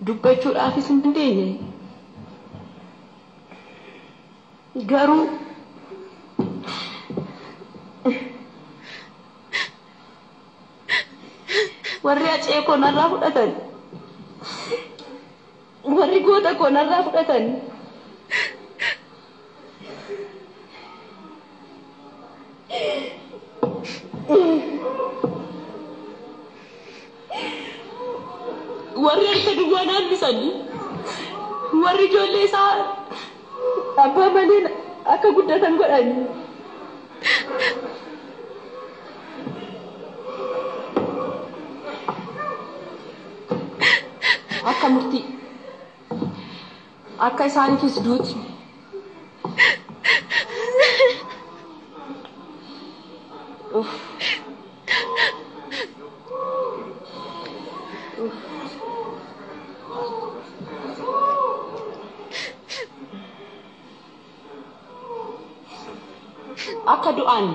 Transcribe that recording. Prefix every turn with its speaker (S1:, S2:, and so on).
S1: Dubbachuudhaafis hin dandeenye. Garuu warri Hacee koo narraa fudhatan, warri goota koo narraa fudhatan, warri harka duwwaa naannisan, warri ijoollee isaa abbaa malee akka guddatan godhan. Akka murtii akka isaaniifis duuti. Uff. Uff. Akka du'an